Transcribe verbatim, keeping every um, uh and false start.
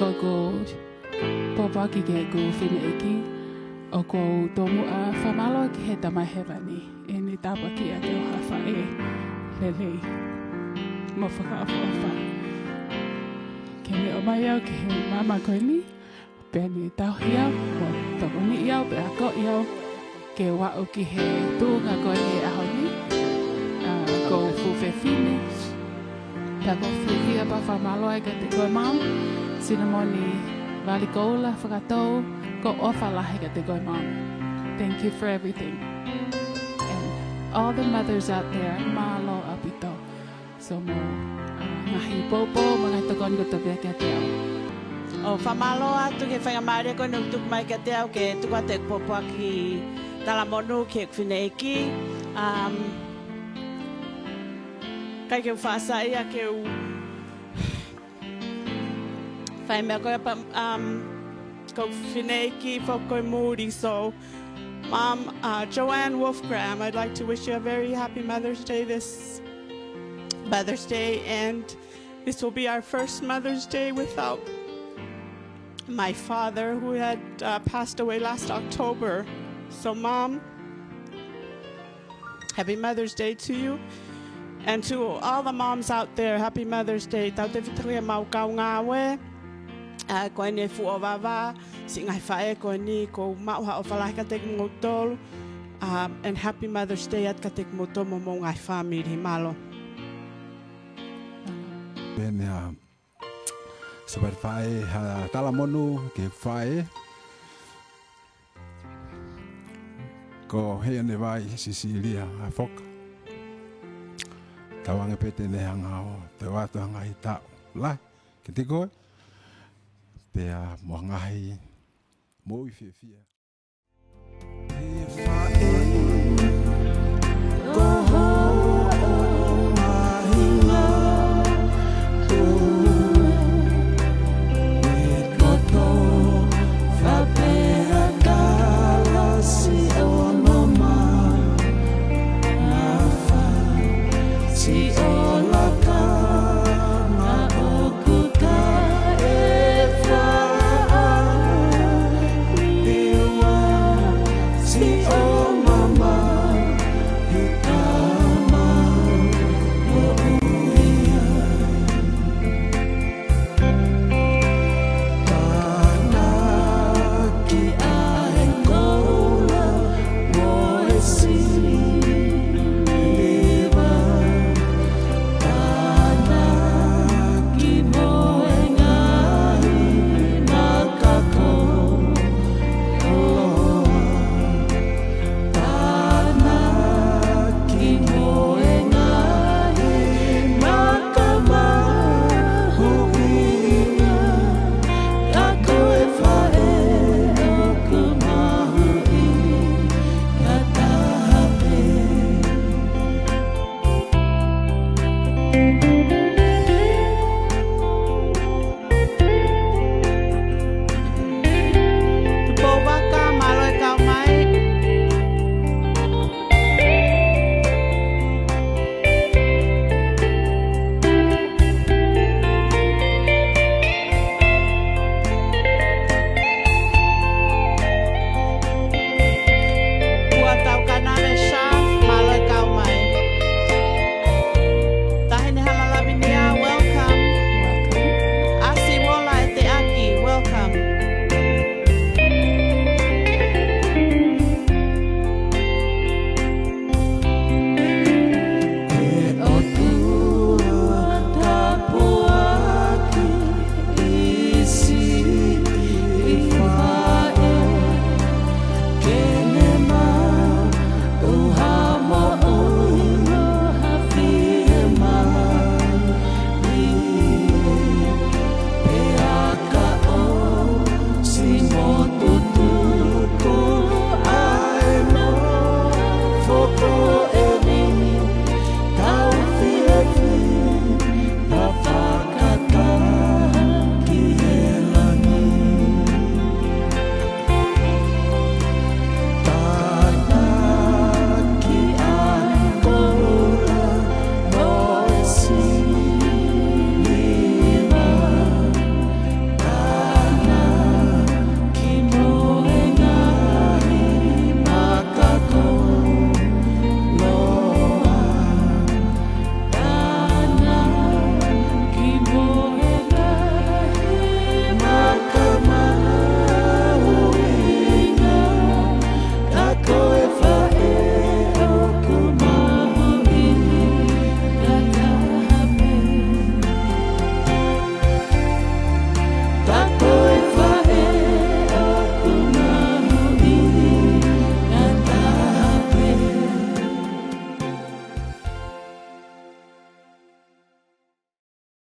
Ko ʻeku pōpoaki ki heʻeku fineʻeiki, ʻoku ou tomuʻa fakamālō ki he Tamai Hēvani ʻi heʻene tāpuakiʻi au ke u ha faʻē lelei mo fakaʻofoʻofa. Ke ne ʻomai au ki he māmani ko eni, pea ne tauhi au, mo tokoniʻi au, pea akoʻi au ke u aʻu ki he tuʻunga ko eni he ʻaho ni, ʻa, ko e fuʻu fefine. Pea ʻoku ou fiefia pea fakamālō ai kiate koe Mom, Sinamoni Valikoula Fakatou, ʻoku ou ʻofa lahi kiate koe Mom. Thank you for everything. And all the mothers out there, mālō ʻaupito. So mo, ʻa, ngaahi poupou mo e ngaahi tokoni kotoa pē kiate au. ʻOku ou fakamālō atu ki he faingamālie ko eni ʻoku tuku mai kiate au ke tuku atu ʻeku pōpoaki talamonū ki heʻeku fineʻeiki. Um, ʻikai ke u faʻa saiʻia ke u fai meʻa ko ia pea, um, ko e fineʻeiki foki ko e muli. So, Mom, uh, Joanne Wolf Graham, I'd like to wish you a very happy Mother's Day this Mother's Day, and this will be our first Mother's Day without my father, who had, uh, passed away last October. So, Mom, happy Mother's Day to you. And to all the moms out there, happy Mother's Day. Tautefito ki heʻemau kau ngāue, ʻa, ko eni e fuʻu ʻovava, siʻi ngaahi faʻē ko eni, ʻoku ou maʻu ha ʻofa lahi kiate kimoutolu. Um, and happy Mother's Day atu kiate kimoutolu mo homou ngaahi fāmili, mālō. Pea ne a Sāpate Faʻē, ha talamonū ki he faʻē. Ko Heʻene Vai Sisilia Hafoka. Tauange pē te ne hanga ʻo teu atu ha ngaahi taʻu lahi kiate koe, pea mo e ngaahi moʻui fiefia.